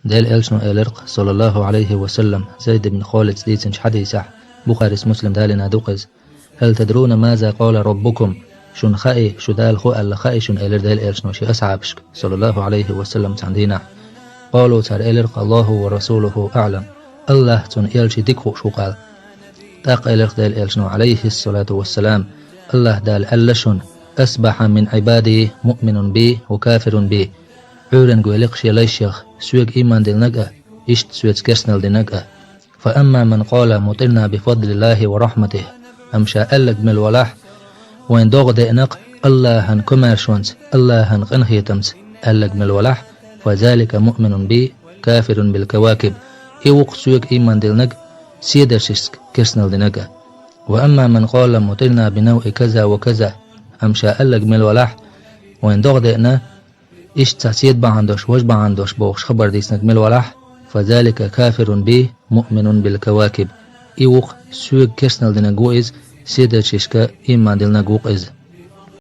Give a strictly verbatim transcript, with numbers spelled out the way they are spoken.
Делан Элчано элира-кх, саллаллаху Ӏалайхи ва саллам, Зайд ибн Халида дийцинчу хьадисехь, Бухарис, Муслима далийна ду-кх иза: «Хьал тадруна маза къала раббукум?» Шуна хаьий, шу Дала хӀу аьлла хаьий шуна, элира Делан Элчано шен асхьабашка, саллаллаху Ӏалайхи ва саллам, цхьана дийнахь. Къалу, цара элира-кх: «Аллаху ва расулуху аӀлам». Аллахь, цуьнан элчий дика хууш ву-кх аьлла. ТӀаккха элира-кх Делан Элчано, Ӏалайхиссалату вассалам: «Аллахь Дала аьлла шуна: „Асбахьа мин Ӏибади муъминун би ва кафирун би“». Ӏуьйренга велира-кх шен лайшех соьга ийман диллинарг а, иштта соьца керстанал динарг а. «Фа амма ман къала мутӀирна би фадлиллахи ва рахьматихи», амма ша аьлларг мила валахь: «Вайн догӀа деана-кх Аллахьан комаьршонца, Аллахьан къинхетамца», аьлларг мила валахь: «Фа залика муъминун би, кафирун бил кавакиб». И ву-кх соьга ийман диллинарг, седарчашка керстанал динарг а. «Ва амма ман къала мутӀирна би навъи каза ва каза», амма ша аьлларг мила валахь: «Вайн догӀа деана, иштта цхьа седа бахьана долуш, важа бахьана долуш», бохуш хабар дийцинарг мила валахь: «Фа залика кафирун би, муъминун бил кавакиб». И ву-кх соьга керстанал динарг ву иза, седарчашка ийман диллинарг ву-кх иза.